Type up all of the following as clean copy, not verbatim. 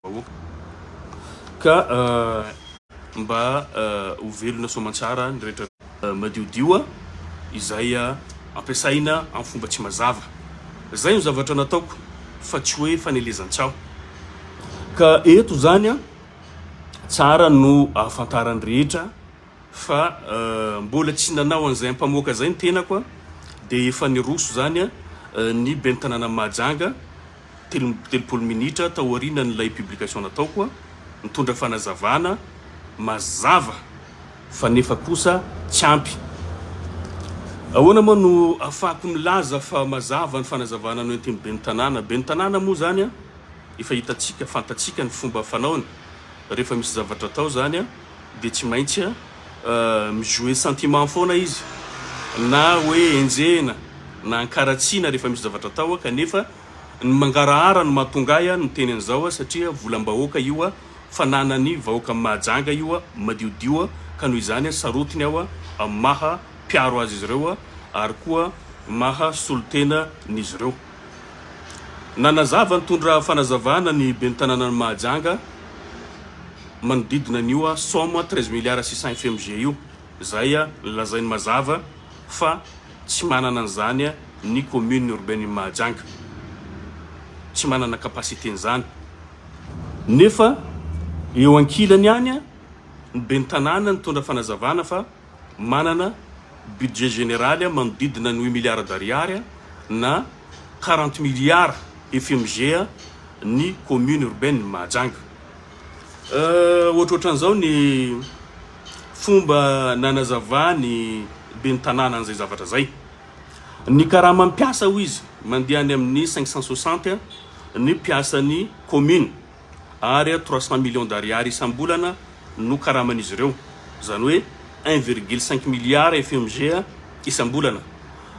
Vahoaka ka mba ho velona soamantsara ny rehetra. Madiodio izay ampiasaina amin'ny fomba tsy mazava. Izay no zavatra nataoko fa tsy hoe fanelezan-tsaho. Ka eto izany tsara no ahafantaran'ny rehetra fa mbola tsy nanao an'izay ampamoaka izay ny tenako dia efa niroso izany ny ben'ny tanànan'i Mahajanga 33 minitra taorianan'ilay publication nataoko nitondra fanazavana mazava fa nefa kosa tsy ampy. Ahoana moa no afahako milaza fa mazava ny fanazavana noentin'ny ben'ny tanàna? Ben'ny tanàna moa izany efa hitantsika, fantatsika ny fomba fanaony rehefa misy zavatra atao izany dia tsy maintsy mi-jouer sentiment foana izy na hoe enjehina na ankaratsiana rehefa misy zavatra atao kanefa ny mangarahara no mahatonga ahy miteny an'izao satria volam-bahoaka io, fananan'ny vahoakan'i Mahajanga io madiodio ka noho izany sarotiny aho amin'ny maha mpiaro azy izy ireo ary koa maha solontena n'izy ireo. Nanazava nitondra fanazavana ny ben'ny tanànan'i Mahajanga manodidina an'io somme 13 milliards 600 FMG io izay nolazainy mazava fa tsy manana an'izany ny commune urbaine Mahajanga. Tsy manana capacité an'izany. Nefa eo ankilany ihany ny ben'ny tanàna nitondra fanazavana fa manana budget général manodidina ny 8 milliards d'ariary na 40 milliards FMG ny commune urbaine Mahajanga. Ohatrohatran'izao ny fomba nanazavany ben'ny tanàna an'izay zavatra zay. Ny karama mpiasa hoy izy mandeha any amin'ny 560 ny mpiasan'ny commune ary 300 millions d'ariary isam-bolana no karaman'izy ireo, izany hoe 1,5 milliard FMG isam-bolana.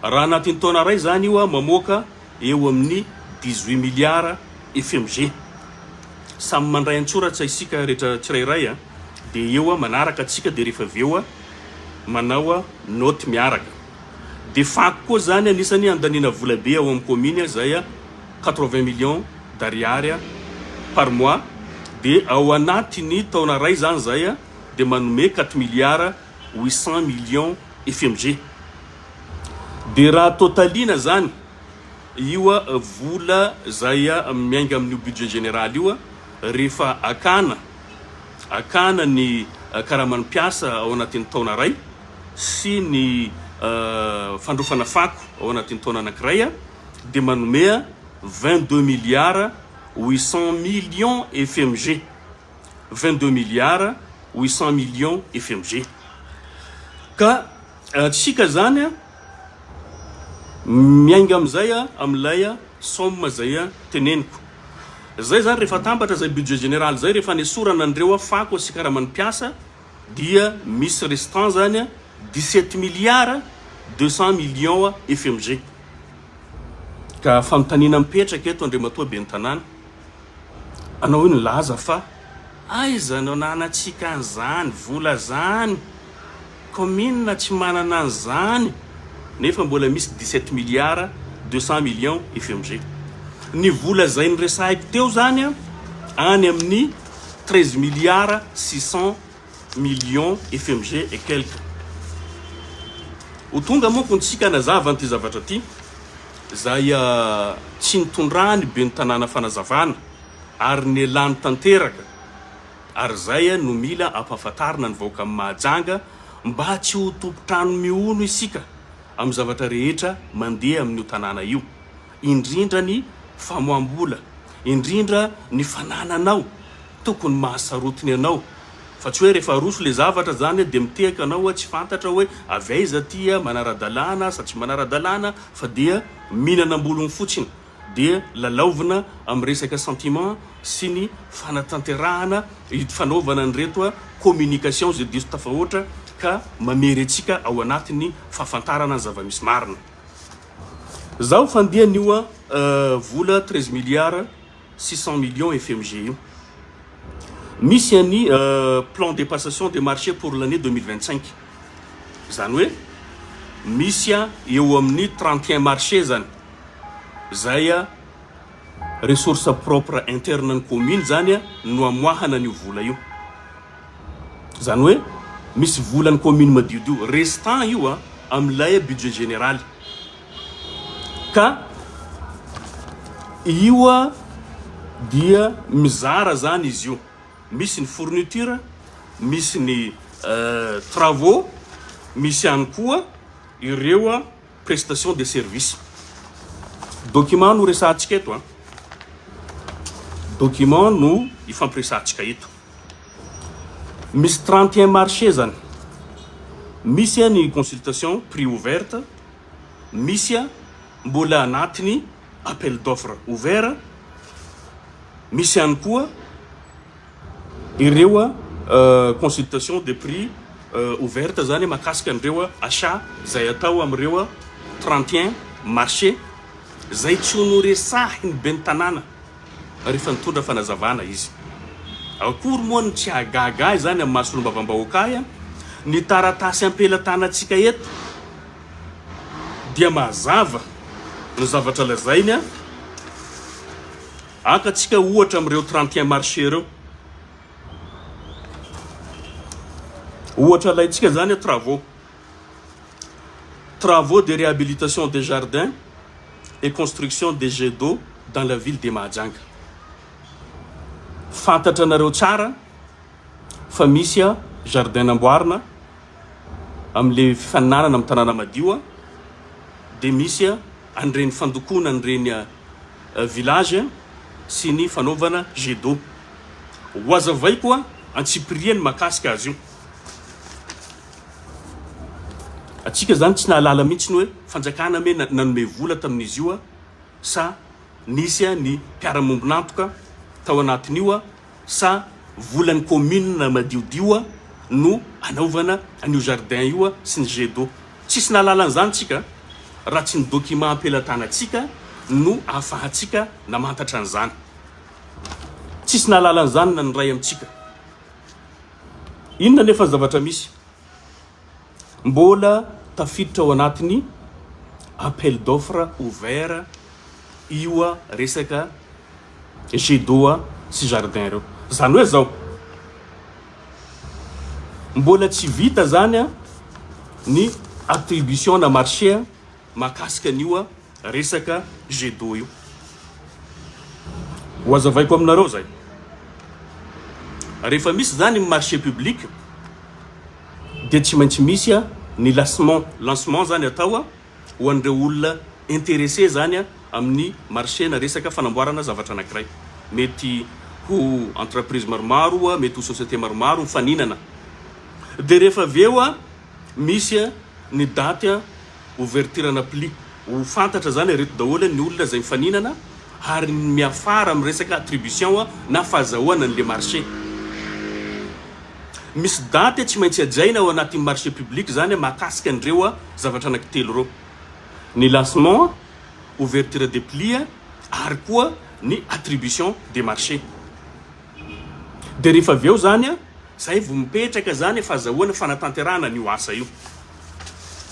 Raha anatin'ny taona ray zany io mamoaka eo amin'ny 18 milliards FMG. Samy mandray an-tsoratra isika rehetra tsirairay dia eo manaraka atsika dia rehefa avy eo manao note miaraka. Dia fako koa zany anisany andaniana vola be ao amin'ny commune zay 80 millions d'ariary par mois dia ao anatin'ny taona ray zany zay dia manome 4 milliards 800 millions FMG. Dia raha totalina zany io vola zay miainga amin'io budget général io rehefa akana ny karaman'ny mpiasa ao anatin'ny taona ray sy ny fandrofana fako ao anatin'ny taona anankiray dia manome 22 milliards 800 millions FMG, 22 milliards 800 millions FMG. Ka tsika zany miainga amizay amin'ilay somme zay teneniko zay zany. Rehefa tambatra zay budget général zay, rehefa nesorana an'ireo fako sy karaman'ny mpiasa dia misy restant zany 17 milliards 200 millions FMG. Ka fanontaniana mipetraka eto, andriamatoa ben'ny tanàna, anao io nilaza fa aiza no ananantsika an'izany vola zany, commune tsy manana an'izany nefa mbola misy 17 milliards 200 millions FMG. Ny vola zay nyresahiko teo zany any amin'ny 13 milliards 600 millions FMG et quelque. Ho tonga monko ntsika nazava an'ity zavatra ty zay tsy nitondrany ben'ny tanàna fanazavana ary ny lany tanteraka ary zay no mila ampahafantarina ny vahoaka amin'ny Mahajanga mba tsy ho tompotrano mihono isika amin'ny zavatra rehetra mandeha amin'io tanàna io, indrindra ny famoam-bola, indrindra ny fanananao tokony mahasarotiny anao fa tsy hoe rehefa roso le zavatra zany de mitehaka anao tsy fantatra hoe avy aiza ty, manara-dalàna sa tsy manara-dalàna, fa dia mihinana am-bolony fotsiny dia lalaovina amin'ny resaka sentiment sy ny fanatanterahana fanaovana an'ireto communication zay diso tafahoatra ka mamery antsika ao anatin'ny fahafantarana ny zava-misy marina. Zaho fandiany io vola 13 milliards 600 millions FMG io. Misy any plan de passation de marché pour l'année 2025, zany hoe misy eo amin'ny 31 marché zany zay. Ressource propre interne ny commune zany no amoahana an'io vola io. Zany hoe misy volan'ny commune madiodio, restant io amin'ilay budget général. Ka io dia mizara zany izy io. Misy ny fourniture, misy ny travaux, misy ihany koa ireo prestation de service. Document no resahantsika eto an. Document no ifampiresahantsika eto. Misy 31 marché zany. Misy ny consultation prix ouverte, misy mbola anatiny appel d'offre ouvert, misy ihany koa ireo consultation de prix ouverte zany mahakasika an'ireo achat zay atao amin'ireo 31 marché zay tsy ho noresahin'ny ben'ny tanàna rehefa nitondra fanazavana izy. Akory moa no tsy hahagaga ahy izany amin'ny maha solombavambahoaka ahy, ny taratasy am-pelatanantsika eto dia mazava ny zavatra lazainy, haka antsika ohatra amin'ireo 31 marché ireo. Ohatra alaintsika izany travaux. Travaux de réhabilitation des jardins et construction des jets d'eau dans la ville de Mahajanga. Fantatra anareo tsara fa misy jardin namboarina amin'le fifaninanana amin'ny tanàna madio dia misy an'ireny fandokoana an'ireny village sy ny fanaovana jet d'eau. Ho azavaiko antsipiriany mahakasika azy io. Atsika zany tsy nahalala mihitsy ny hoe fanjakana ame nanome vola tamin'izy io sa nisy ny mpiara-mombon'antoka tao anatin'io sa volan'ny commune madiodio no anaovana an'io jardin io sy ny jet d'eau. Tsisy nahalala an'izany tsika raha tsy ny document am-pelatanantsika no ahafahantsika namantatra an'izany. Tsisy nahalala an'izany na ny iray amintsika. Inona anefa ny zavatra misy? Mbola tafiditra ao anatin'ny appel d'offre ouvert io resaka jet d'eau sy jardin ireo. Izany hoe izao, mbola tsy vita izany ny attribution na marché mahakasika an'io resaka jet d'eau io. Ho azavaiko aminareo zay. Rehefa misy zany ny marché public dia tsy maintsy misy ny lancement, lancement zany atao ho an'ireo olona intéressé zany amin'ny marché na resaka fanamboarana zavatra anankiray. Mety ho entreprise maromaro, mety ho société maromaro mifaninana. Dia rehefa avy eo misy ny daty ouverture-na pli. Ho fantatra zany ireto daholo ny olona izay mifaninana ary ny miafara amin'ny resaka attribution na fahazahoana an'le marché. Misy daty tsy maintsy hajaina ao anatin'ny marché public zany mahakasika an'ireo zavatra anankitelo ireo. Ny lancement, ouverture des plis ary koa ny attribution des marchés. Dia rehefa avy eo zany zay vao mipetraka zany fahazahoana fanatanterahana an'io asa io.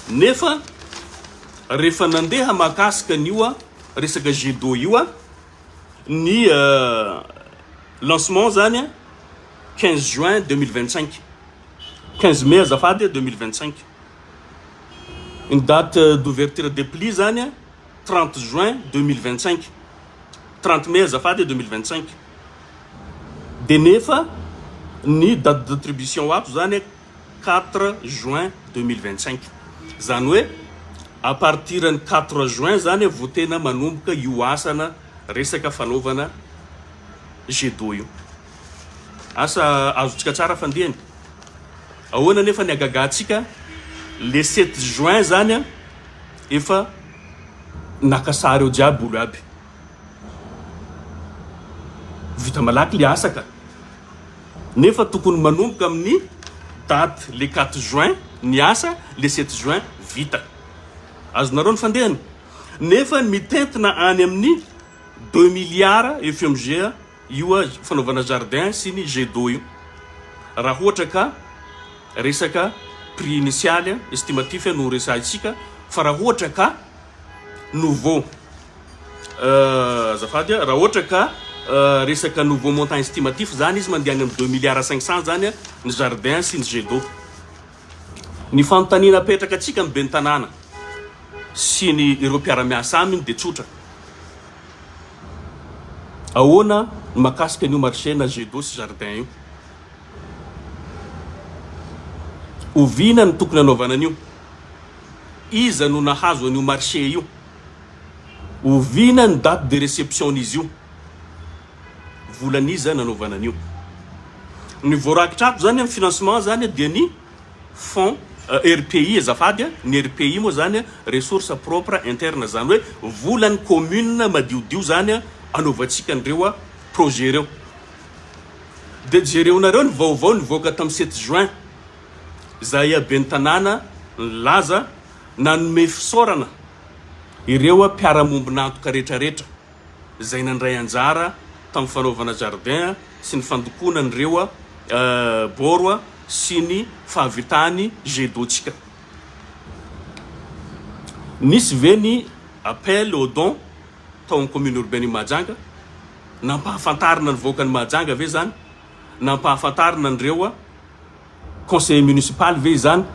Nefa rehefa nandeha mahakasika an'io resaka jet d'eau io ny lancement zany 15 juin 2025, 15 mai azafady 2025. Ny date d'ouverture des plis zany 30 juin 2025, 30 mai azafady 2025. Dia nefa ny date d'attribution ato zany 4 juin 2025. Zany hoe à partir ny 4 juin zany vao tena manomboka io asana resaka fanaovana jet d'eau io. Asa azontsika tsara fandihany. Ahoana nefa ny hagagantsika le 7 juin zany efa naka sary eo jiaby olo aby. Vita malaky le asa ka. Nefa tokony manomboka amin'ny date le 4 juin ny asa, le 7 juin vita. Azonareo ny fandehany? Nefa mitentina any amin'ny 2 milliards FMG io fanaovana jardin sy ny jet d'eau io. Raha ohatra ka resaka prix initial estimatif no resahintsika fa raha ohatra ka nouveau. Azafady a, raha ohatra ka resaka nouveau montant estimatif zany izy mandeha any amin'ny 2 milliards 500 zany ny jardin sy ny jet d'eau. Ny fanontaniana apetraka antsika amin'ny ben'ny tanàna sy ny ireo mpiara-miasa aminy dia tsotra. Ahoana ny mahakasika an'io marché na jet d'eau sy jardin io? Oviana no tokony hanaovana an'io? Iza no nahazo an'io marché io? Oviana ny date de réception-n'izy io? Volan'iza nanaovana an'io? Ny voarakitra ato zany amin'ny financement zany dia ny fonds RPI azafady a, ny RPI moa zany ressource propre interne zany hoe volan'ny commune madiodio zany anaovantsika an'ireo projet ireo. Dia jereonareo ny vaovao nivoaka tamin'ny 7 juin izay ben'ny tanàna nilaza nanome fisaorana ireo mpiara-mombon'antoka rehetrarehetra izay nandray anjara tamin'ny fanaovana jardin sy ny fandokoana an'ireo bord sy ny fahavitany jet d'eau-tsika. Nisy ve ny appel au don tao amin'ny commune urbaine Mahajanga? Nampahafantarina ny vahoakan'i Mahajanga ve izany? Nampahafantarina an'ireo conseiller municipal ve izany?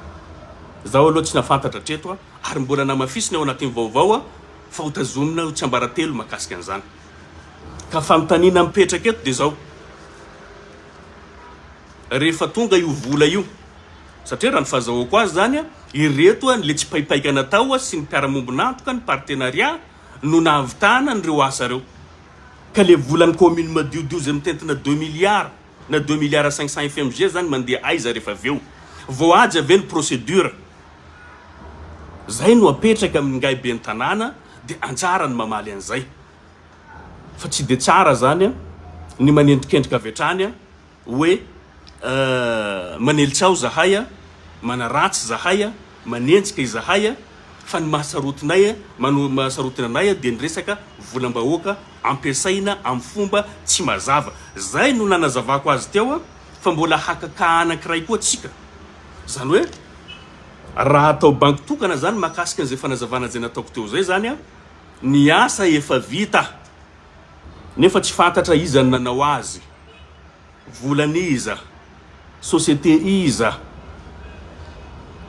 Zaho aloha tsy nahafantatra hatreto ary mbola namafisina ao anatin'ny vaovao fa ho tazomina ho tsiambaratelo mahakasika an'izany. Ka fanontaniana mipetraka eto dia izao, rehefa tonga io vola io, satria raha ny fahazahoako azy izany, ireto le tsipaipaika natao sy ny mpiara-mombon'antoka, ny partenariat no nahavitana an'ireo asa ireo. Ka le volan'ny commune madiodio izay mitentina 2 milliards na 2 milliards 500 FMG zany mandeha aiza rehefa avy eo? Voahaja ve ny procédure? Zay no apetraka amin'ny ngahy ben'ny tanàna dia anjara ny mamaly an'izay. Fa tsy dia tsara zany ny manendrikendrika avy hatrany hoe manely tsaho zahay, manaratsy zahay, manenjika izahay, fa ny mahasarotinay, mahasarotina anay dia ny resaka volam-bahoaka ampiasaina amin'ny fomba tsy mazava. Zay no nanazavako azy teo fa mbola haka cas anankiray koa tsika. Zany hoe raha atao banky tokana zany mahakasika an'izay fanazavana izay nataoko teo zay zany, ny asa efa vita nefa tsy fantatra iza no nanao azy, volan'iza, société iza,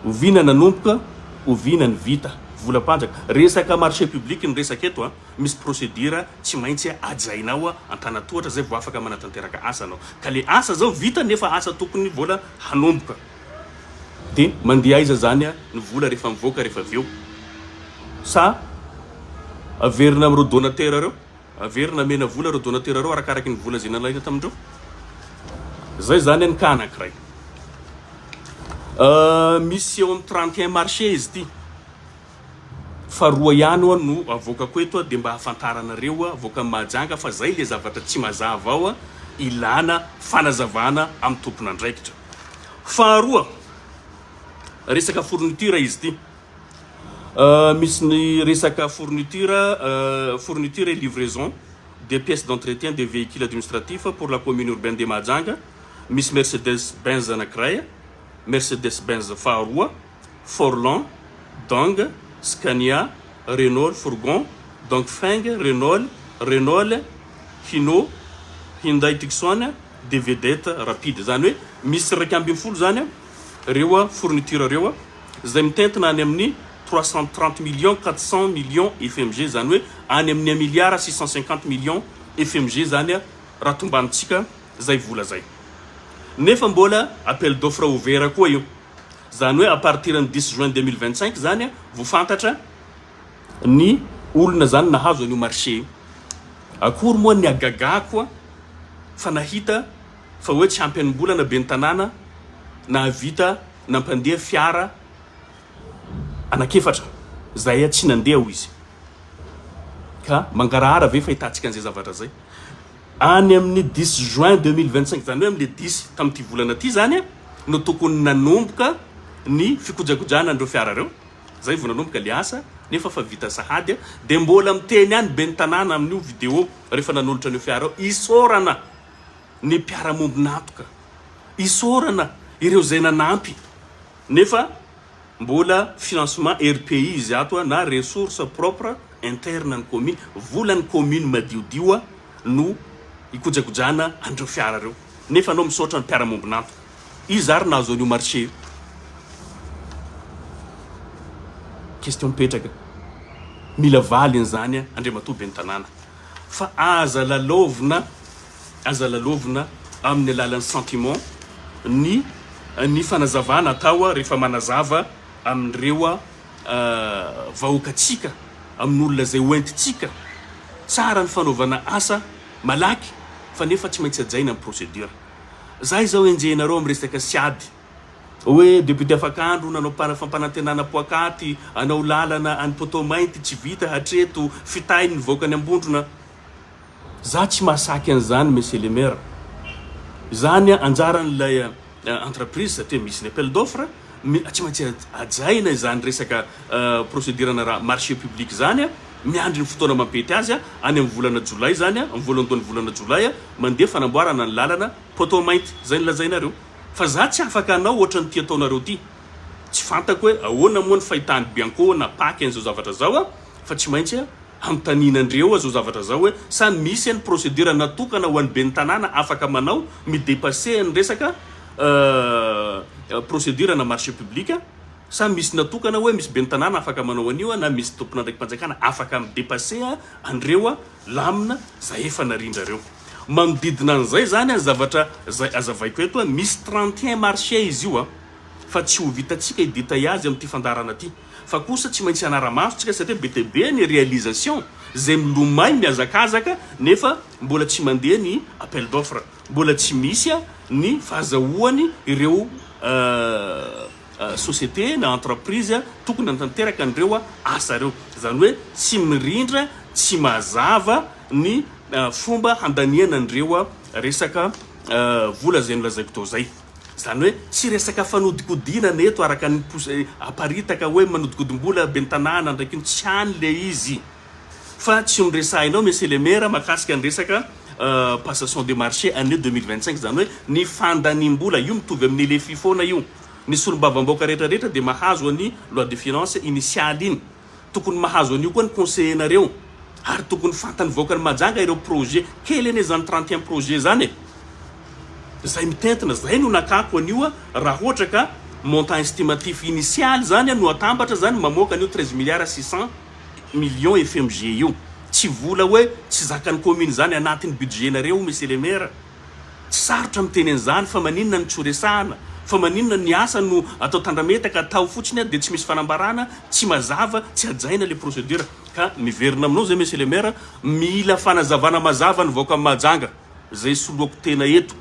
oviana nanomboka, oviana ny vita, volam-panjaka. Resaka marché public ny resaka eto a, misy procédure tsy maintsy hajainao an-tanatohatra zay vao afaka manatanteraka asa anao. Ka le asa zao vita nefa asa tokony mbola hanomboka. De mandeha aiza zany ny vola rehefa mivoaka rehefa avy eo? Sa averina amin'ireo donateur ireo? Averina amena vola ireo donateur ireo arakaraky ny vola izay nalaina tamindreo? Zay zany ny cas anankiray. Misy eo amin'ny 31 marché izy ity. Fa roa ihany hoa no avoakako eto dia mba hahafantaranareo avoakan'i Mahajanga fa zay le zavatra tsy mazava ao ilana fanazavana amin'ny tompon'andraikitra. Faharoa, resaka fourniture izy ity. Misy ny resaka fourniture, fourniture et livraison des pièces d'entretien des véhicules administratifs pour la commune urbaine de Mahajanga. Misy Mercedes Benz anankiray, Mercedes Benz faharoa, Forlan, Dong, Scania, Renault fourgon, Dongfeng, Renault, Renault, Hino, Hyundai Tucson, de Vedette rapide. Zany hoe misy 11 zany ireo fourniture ireo izay mitentina any amin'ny 330 millions 400 millions FMG, zany hoe any amin'ny 1 milliard 650 millions FMG zany raha tombantsika zay vola zay. Nefa mbola appel d'offre ouvert koa io. Zany hoe à partir ny 10 juin 2025 zany vo fantatra ny olona zany nahazo an'io marché io. Akory moa ny agagako fa nahita fa hoe tsy ampy enim-bolana ben'ny tanàna nahavita nampandeha fiara anakefatra zay tsy nandeha hoy izy. Ka mangarahara ve fahitantsika an'izay zavatra zay? Any amin'ny 10 juin 2025, zany hoe amin'le 10 tamin'ity volana ty zany no tokony nanomboka ny fikojakojana an'ireo fiara ireo. Zay vao nanomboka le asa nefa fa vita sahady dia mbola miteny any ben'ny tanàna amin'io vidéo rehefa nanolotra an'io fiara io, isaorana ny mpiara-mombon'antoka, isaorana ireo izay nanampy, nefa mbola financement RPI izy ato na ressource propre. interne ny commune, volan'ny commune madiodio no ikojakojana an'ireo fiara ireo. Nefa anao misaotra ny mpiara-mombon'antoka. Iza ary nahazo an'io marché io? Question mipetraka. Mila valiny izany Andriamatoa Ben'ny Tanàna. Fa aza lalaovina, aza lalaovina amin'ny alalan'ny sentiment ny ny fanazavana atao rehefa manazava amin'ireo vahoakantsika, amin'olona izay hoentintsika. Tsara ny fanaovana asa malaky fa nefa tsy maintsy hajaina ny procédure. Za izao enjehinareo amin'ny resaka siady hoe député afakandro nanao fampanantenana poakaty hanao lalana any poteau mainty tsy vita hatreto, fitahiny ny vahoakan'i Ambondrona. Za tsy mahasaky an'izany monsieur le maire. Izany anjaran'ilay entreprise satria misy ny appel d'offre, tsy maintsy hajaina izany resaka procédure na marché public izany, miandry ny fotoana mampety azy, any amin'ny volana jolay izany, amin'ny voalohandohan'ny volana jolay mandeha fanamboarana ny lalana poteau mainty, izay no lazainareo. Fa za tsy afaka hanao ohatran'ity ataonareo ity. Tsy fantako hoe ahoana moa ny fahitan'ny Bianco na Pac an'izao zavatra izao fa tsy maintsy Anontaniana andreo zao zavatra zao hoe sa misy any procédure natokana ho an'ny ben'ny tanàna afaka manao mi dépasser ny resaka procédure na marché public sa misy natokana hoe misy ben'ny tanàna afaka manao an'io na misy tompon'andraiki-panjakana afaka mi dépasser an'ireo lamina zay efa narindrareo. Manodidina an'izay zany ny zavatra zay azavaiko eto misy 31 marché izy io fa tsy ho vitantsika hi detailler azy amin'ity fandaharana ty. Fa kosa tsy maintsy hanara-maso tsika satria be dia be ny réalisation izay milomay mihazakazaka nefa mbola tsy mandeha ny appel d'offre, mbola tsy misy ny fahazahoany ireo société na entreprise tokony hanatanteraka an'ireo asa ireo. Izany hoe tsy mirindra, tsy mazava ny fomba handaniana an'ireo resaka vola izay nolazaiko teo izay. Izany hoe tsy resaka fanodikodinana eto araka ny aparitaka hoe manodikodim-bola ben'ny tanàna ndraiky iny, tsy any le izy fa tsy noresahinao Monsieur le maire mahakasika ny resaka passation de marché année 2025 izany hoe ny fandaniam-bola, io mitovy amin'ny LFI foana io, ny solombavambahoaka rehetra rehetra dia mahazo an'i loi de finance initiale iny. Tokony mahazo an'io koa ny conseiller nareo ary tokony fantany vahoakan'i Mahajanga ireo projet, kely anie zany 31 projet zany e! Zay mitentina, zay no nakako an'io raha ohatra ka montant estimatif initial zany no atambatra zany mamoaka an'io 13 milliards 600 millions FMG io. Tsy vola hoe tsy zakan'ny commune zany anatin'ny budget nareo monsieur le maire. Tsy sarotra miteny an'izany fa maninona no tsy ho resahana? Fa maninona ny asa no atao tandrametaka, atao fotsiny dia tsy misy fanambarana, tsy mazava, tsy hajaina le procédure. Ka miverina aminao zay Monsieur le Maire, mila fanazavana mazava ny vahoakan'i Mahajanga, zay soloako tena eto,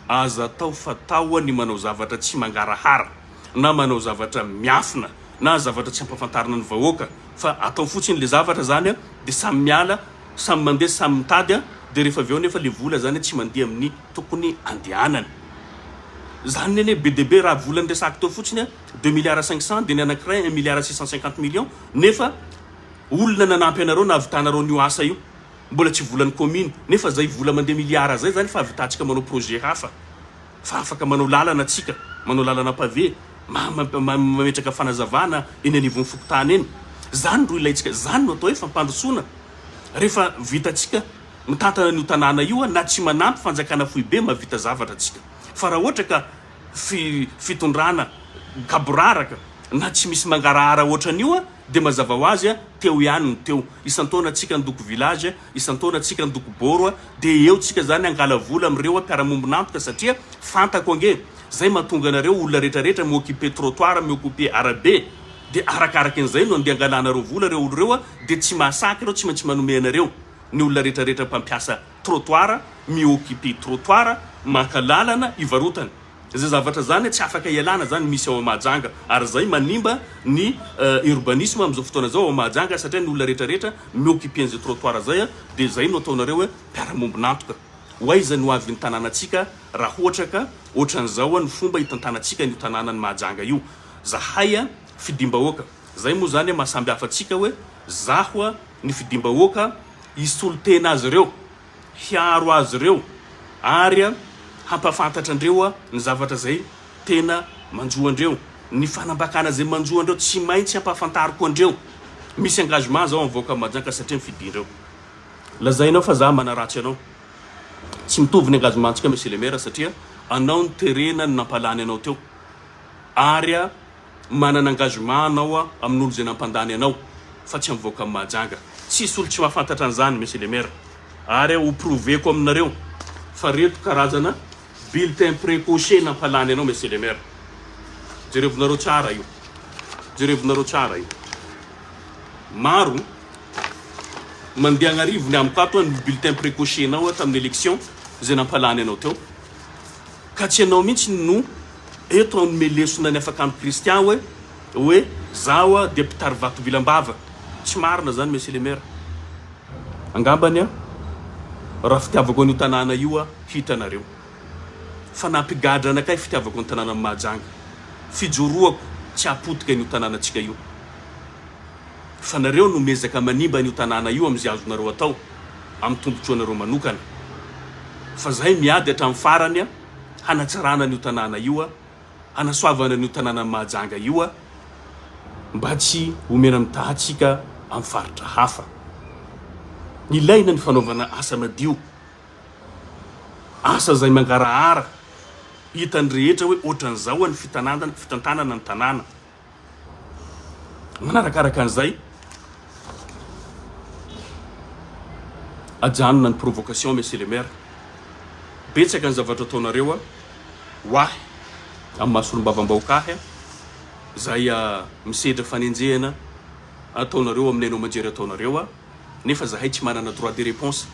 aza atao fatao ny manao zavatra tsy mangarahara, na manao zavatra miafina, na zavatra tsy ampafantarina ny vahoaka, fa atao fotsiny le zavatra zany dia samy miala, Samy mandeha samy mitady a, de rehefa avy eo nefa le vola zany tsy mandeha amin'ny tokony andehanany. Zany anie be dia be raha vola niresahako teo fotsiny a, deux milliards cinq cent de ny anakiray un milliard six cent cinquante millions nefa olona nanampy anareo nahavitanareo an'io asa io, mbola tsy volan'ny commune nefa zay vola mandeha milliards zay zany fahavitantsika manao projet hafa. Fa afaka manao lalana tsika, manao lalana pavé, mametraka fanazavana eny anivon'ny fokontany eny. Zany ro ilaintsika, zany no atao hoe fampandrosoana. Rehefa vitantsika mitantana an'io tanàna io na tsy manampy fanjakana foibe mahavita zavatra tsika. Fa raha ohatra ka fitondrana gaboraraka na tsy misy mangarahara ohatran'io dia mazava ho azy teo ihany ny teo. Isan-taona tsika handoko village, isan-taona tsika handoko boro dia eo tsika zany hangala vola amin'ireo mpiara-mombon'antoka satria fantako ange zay mahatonga anareo olona rehetra rehetra mi-occuper trottoir, mi-occuper arabe dia arakaraky an'izay no andeha hangalanareo vola ireo olo ireo dia tsy mahasaky ireo tsy maintsy manome anareo ny olona rehetra rehetra mpampiasa trottoir, mi-occuper trottoir, maka lalana hivarotana. Izay zavatra izany tsy afaka ialana izany misy ao Mahajanga ary izay manimba ny urbanisme amin'izao fotoana izao ao Mahajanga satria ny olona rehetra rehetra mi-occuper an'izay trottoir izay dia izay no ataonareo hoe mpiara-mombon'antoka. Ho aiza ny ho avin'ny tanànantsika raha ohatra ka ohatran'izao ny fomba hitantanantsika an'io tanànan'i Mahajanga io. Zahay fidim-bahoaka. Izay moa izany maha samby hafa antsika hoe zaho ny fidim-bahoaka hisolo tena azy ireo. hiaro azy ireo ary hampahafantatra andreo ny zavatra izay tena manjo andreo, ny fanambakana izay manjo andreo tsy maintsy hampahafantariko andreo. Misy engagement zao amin'ny vahoaka Mahajanga satria mifidindreo. Lazainao fa za manaratsy anao. Tsy mitovy ny engagement ntsika Monsieur le maire satria anao no terena no nampalany anao teo. Ary manana engagement anao amin'olo izay nampandany anao fa tsy amin'ny vahoakan'i Mahajanga. Tsisy olo tsy mahafantatra an'izany Monsieur le maire. Ary ho prouver-ko aminareo fa reto karazana bulletin précoché nampalany anao Monsieur le maire. Jerevonareo tsara io. Jerevonareo tsara io. Maro mandeha agn'arivony amiko ato ny bulletin précoché-nao tamin'ny élection izay nampalany anao teo. Ka tsy ianao mihitsy no eto hanome lesona ny afakandro Christian hoe hoe zaho dia mpitari vato vilam-bava. Tsy marina zany Monsieur le maire. Angambany an, raha fitiavako an'io tanàna io an, hitanareo. Fa nampigadra anakay fitiavako ny tanànan'i Mahajanga. Fijoroako tsy hahapotika an'io tanànantsika io. Fa nareo no miezaka manimba an'io tanàna io amin'izay azonareo atao, amin'ny tombontsoanareo manokana. Fa zahay miady hatramin'ny farany hanatsarana an'io tanàna io, hanasoavana an'io tanànan'i Mahajanga io, mba tsy homena mitaha antsika amin'ny faritra hafa. Ilaina ny fanaovana asa madio, asa izay mangarahara, hitan'ny rehetra hoe ohatran'izao ny fitantanana ny tanàna. Manarakaraka an'izay, ajanona ny provocation Monsieur le maire. Betsaka ny zavatra ataonareo ho ahy amin'ny maha solombavambahoaka ahy izay misedra fanenjehana ataonareo amin'ny haino aman-jery ataonareo nefa zahay tsy manana droit de réponse.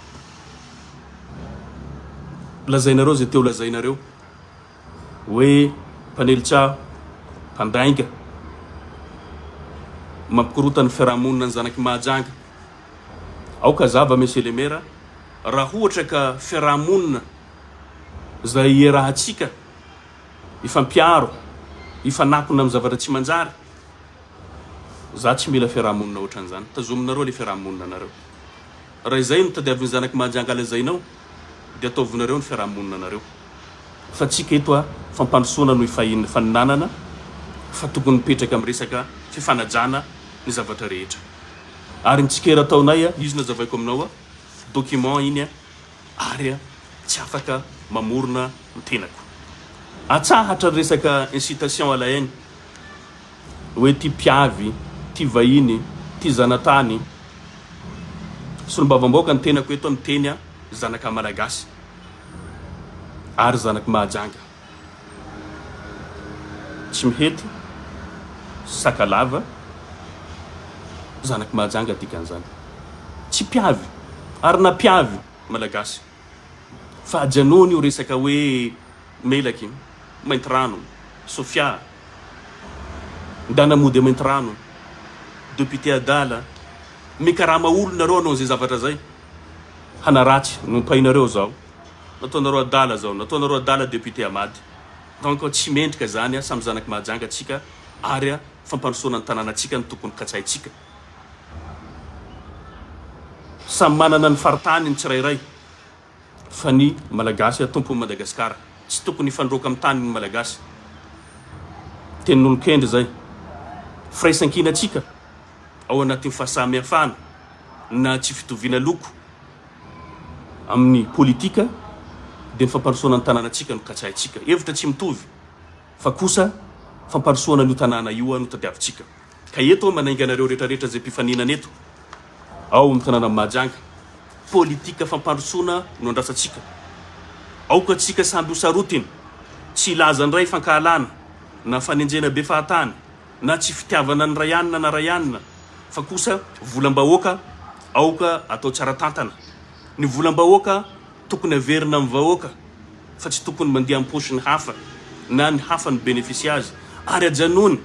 Lazainareo izay te ho lazainareo. Hoe mpanely tsaho, mpandainga, mampikorontana ny fiarahamonina ny zanak'i Mahajanga. Aoka hazava Monsieur le Maire, raha ohatra ka fiarahamonina izay iarahantsika hifampiaro, hifanakona amin'ny zavatra tsy manjary, za tsy mila fiarahamonina ohatran'izany. Tazominareo le fiarahamonina anareo. Raha izay no tadiavin'ny zanak'i Mahajanga lazainao dia ataovinareo ny fiarahamonina anareo. Fa tsika eto a fampandrosoana no ifaninanana fa tokony mipetraka amin'ny resaka fifanajana ny zavatra rehetra. Ary ny tsikera ataonay a, izy nazavaiko aminao a, document iny a, ary a tsy afaka mamorona ny tenako. Atsahatra ny resaka incitation à la haine hoe ty mpiavy, ty vahiny, ty zanatany. Solombavambahoaka ny tenako eto a miteny a zanaka malagasy. ary zanak'i Mahajanga. Tsimihety, Sakalava, zanak'i Mahajanga dikan'izany. Tsy mpiavy, ary na mpiavy Malagasy. Fa ajanony io resaka hoe Melaky, Maintirano, Sofia, ndana mody a Maintirano, Député adala, mikarama olona nareo hanao an'izay zavatra zay. Hanaratsy, nompainareo zao. Nataonareo adala zao, nataonareo adala député Amady. Donc tsy mendrika zany, samy zanak'i Mahajanga tsika ary fampandrosoana ny tanànatsika no tokony katsahintsika. Samy manana ny faritany ny tsirairay fa ny Malagasy tompon'i Madagasikara. Tsy tokony hifandroaka amin'ny tany ny Malagasy. Tenin'olon-kendry zay. Firaisankina tsika ao anatin'ny fahasamihafana na tsy fitoviana loko. Amin'ny politika dia ny fampandrosoana ny tanànantsika no katsahintsika. Hevitra tsy mitovy fa kosa fampandrosoana an'io tanàna io no tadiavintsika. Ka eto aho manainga anareo rehetrarehetra izay mpifaninana eto ao amin'ny tanànan'i Mahajanga. Politika fampandrosoana no andrasantsika. Aoka tsika samby ho sarotiny, tsy hilaza indray fankahalana na fanenjehana be fahatany na tsy fitiavana ny ray anona na ray anona fa kosa volam-bahoaka aoka atao tsara tantana. Ny volam-bahoaka tokony averina amin'ny vahoaka fa tsy tokony mandeha am-paosy ny hafa na ny hafa no beneficie azy. Ary ajanony,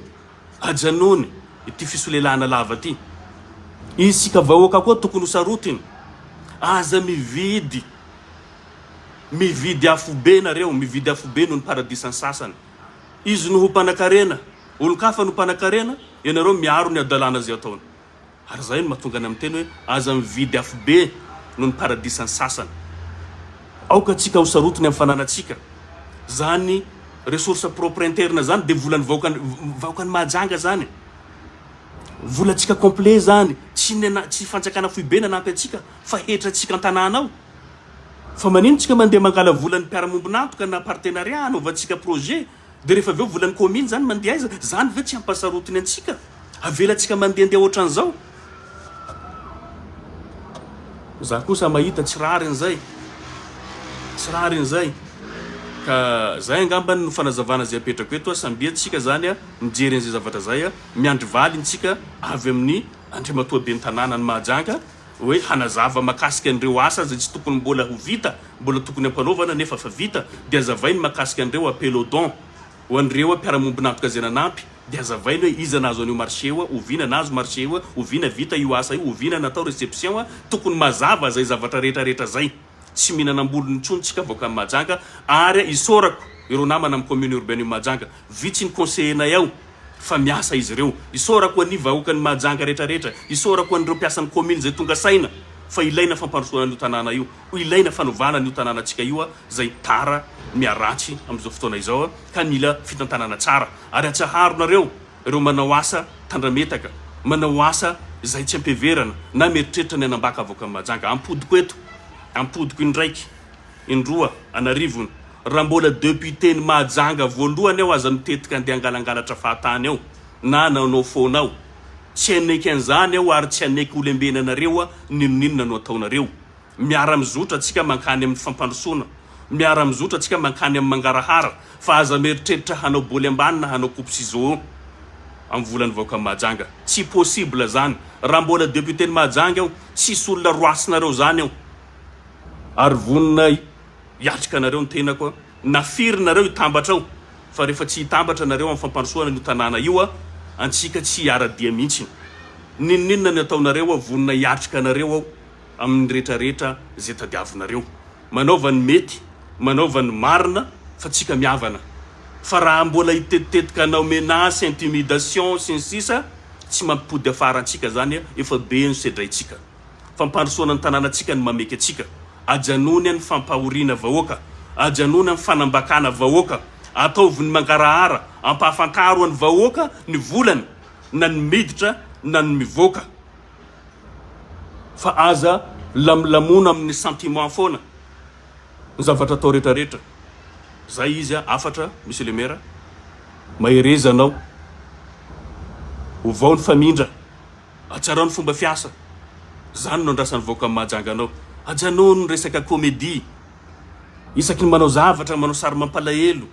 ajanony ity fisolelahana lava ity. Isika vahoaka koa tokony ho sarotiny. Aza mividy, mividy afobe nareo, mividy afobe noho ny paradisan'ny sasany. Izy no ho mpanakarena, olon-kafa no mpanakarena, ianareo miaro ny hadalana izay ataony. Ary izay no mahatonga anay miteny hoe aza mividy afobe noho ny paradisan'ny sasany. Aoka tsika ho sarotiny amin'ny fananantsika. Zany ressource propre interne zany dia volan'ny vahoakan'ny vahoakan'i Mahajanga zany. Volantsika complet zany, tsy ny tsy fanjakana foibe nanampy antsika fa hetratsika an-tanàna ao. Fa manino tsika mandeha mangala volan'ny mpiara-mombon'antoka na partenariat hanaovantsika projet de rehefa avy eo volan'ny commune zany mandeha aiza? Zany ve tsy hampasarotiny antsika? Avelantsika mandehandeha ohatran'izao? Za kosa mahita tsy rariny zay, tsy rariny zay. Ka zay angambany no fanazavana zay apetrako eto, sambia tsika zany mijery an'izay zavatra zay, miandry valiny tsika avy amin'ny Andriamatoa Ben'ny tanànan'i Mahajanga hoe hanazava makasika an'ireo asa zay tsy tokony mbola ho vita, mbola tokony ampanaovana nefa efa vita, dia azavainy makasika an'ireo appel aux dons ho an'ireo mpiara-mombon'antoka izay nanampy, dia azavainy hoe iza nahazo an'io marché io, oviana nahazo marché io, oviana vita io asa io, oviana natao réception, tokony mazava zay zavatra rehetra rehetra zay. Tsy mihinana ambolony intsony tsika vahoakan'i Mahajanga ary isaorako ireo namana amin'ny commune urbaine Mahajanga, vitsy ny conseiller-nay ao fa miasa izy ireo. Isaorako an'i vahoakan'i Mahajanga rehetra rehetra, isaorako an'ireo mpiasan'ny commune izay tonga saina fa ilaina fampandrosoana an'io tanàna io, ilaina fanovana an'io tanànantsika io izay tara miharatsy amin'izao fotoana izao ka mila fitantanana tsara. Ary atsaharo nareo ireo manao asa tandrametaka, manao asa izay tsy ampiheverana na mieritreritra ny hanambaka vahoakan'i Mahajanga. Ampodiko eto, ampodiko indraiky, indroa, an'arivony. Raha mbola député-n'i Mahajanga voalohany aho aza mitetika andeha hangalangalatra fahatany ao na nanao foana ao. Tsy haneky an'izany aho ary tsy haneky ho lembenanareo n'inon'inona no ataonareo. Miara-mizotra tsika mankany amin'ny fampandrosoana, miara-mizotra tsika mankany amin'ny mangarahara fa aza mieritreritra hanao boly ambany na hanao coupe ciseaux amin'ny volan'ny vahoakan'i Mahajanga. Tsy possible zany. Raha mbola député-n'i Mahajanga aho, tsisy olona roasinareo zany ao. Ary vonona hiatrika anareo ny tenako na firy nareo hitambatra ao fa rehefa tsy hitambatra nareo amin'ny fampandrosoana an'io tanàna io antsika tsy hiara-dia mihitsy. N'inon'inona ny ataonareo aho vonona hiatrika anareo aho amin'ny retraretra izay tadiavinareo. Manaova ny mety, manaova ny marina fa tsika mihavana. Fa raha mbola hitetitetika hanao menace, intimidation sy ny sisa tsy mampipody afara antsika zany efa be ny sedraintsika. Fampandrosoana ny tanànantsika no mameky antsika. Ajanony ny fampahoriana vahoaka. Ajanona ny fanambakana vahoaka. Ataovy ny mangarahara, ampahafantaro ny vahoaka ny volany na ny miditra na ny mivoaka. Fa aza lamilamona amin'ny sentiment foana ny zavatra atao rehetra rehetra. Zay izy a, hafatra Monsieur le maire. Mahereza anao. Ovao ny famindra. Atsarao ny fomba fiasa. Zany no andrasan'ny vahoakan'i Mahajanga anao. Ajanony ny resaka comédie. Isaky ny manao zavatra, manao sary mampalahelo,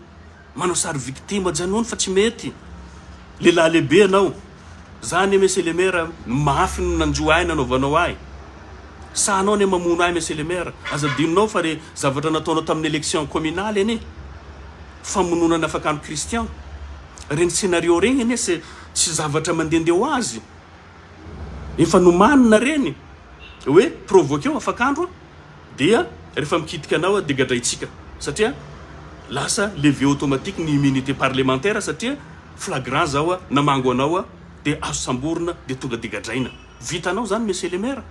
manao sary victime, ajanony fa tsy mety. Lehilahy lehibe anao. Za anie Monsieur le maire, mafy ny nanjo ahy nanaovanao ahy. Sahanao anie mamono ahy Monsieur le maire. Aza adinonao fa re zavatra nataonao tamin'ny élection communale anie. Famonoana an'i Afakandro Christian. Reny scénario regny anie c'est tsy zavatra mandehandeha ho azy. Efa nomanina reny hoe provoquer Afakandro dia rehefa mikitika anao dia gadraintsika satria lasa levée automatique ny immunité parlementaire satria flagrant zao namango anao dia azo samborina dia tonga dia gadraina. Vitanao zany Monsieur le maire.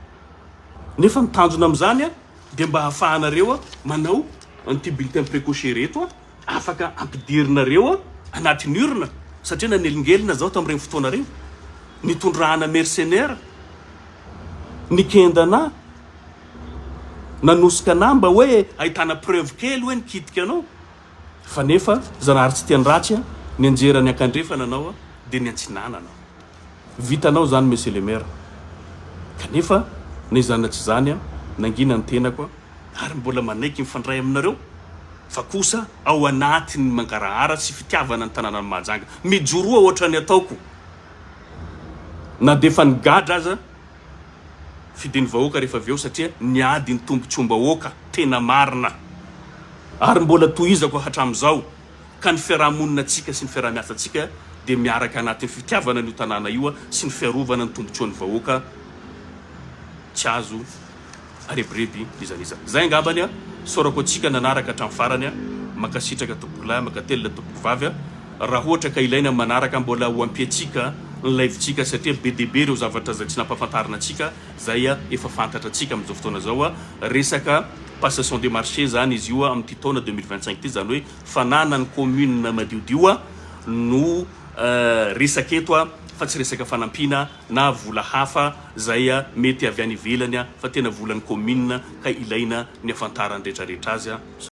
Nefa ny tanjona amin'izany dia mba ahafahanareo manao an'ity bulletin précoché reto. Afaka ampidirinareo anatin'ny urne satria nanelingelina zaho tamin'ireny fotoana ireny nitondrana mercenaire nikenda anah nanosika anah mba hoe ahitana preuve kely hoe nikitika anao fa nefa Zanahary tsy tia ny ratsy nianjera ny ankandrefana anao dia niantsinanana vitanao zany monsieur le maire kanefa na izany na tsy izany nangina ny tenako ary mbola manaiky mifandray aminareo fa kosa ao anatin'ny mangarahara sy fitiavana ny tanànan'i Mahajanga. Mijoroa ohatran'ny ataoko na dia efa nigadra aza fidin'ny vahoaka rehefa avy eo satria niady ny tombotsoam-bahoaka tena marina ary mbola tohizako hatramin'izao ka ny fiaraha-monina antsika sy ny fiaraha-miasa antsika dia miaraka anatin'ny fitiavana an'io tanàna io sy ny fiarovana ny tombotsoan'ny vahoaka tsy azo arebireby n'iza n'iza. Zay angambany a, isaorako antsika nanaraka hatramin'ny farany a, mankasitraka tompokolahy, mankatelina tompokovavy a, raha ohatra ka ilaina ny manaraka mbola ho ampiantsika ny live-tsika satria be dia be ireo zavatra izay tsy nampahafantarina antsika izay efa fantatra antsika amin'izao fotoana izao a, resaka passation de marché zany izy io amin'ity taona 2025 ity, izany hoe fananan'ny commune madiodio no resaka eto a. fa tsy resaka fanampiana na vola hafa zay mety avy any ivelany, fa tena volan'ny commune, ka ilaina ny afantarany rehetrarehetra azy.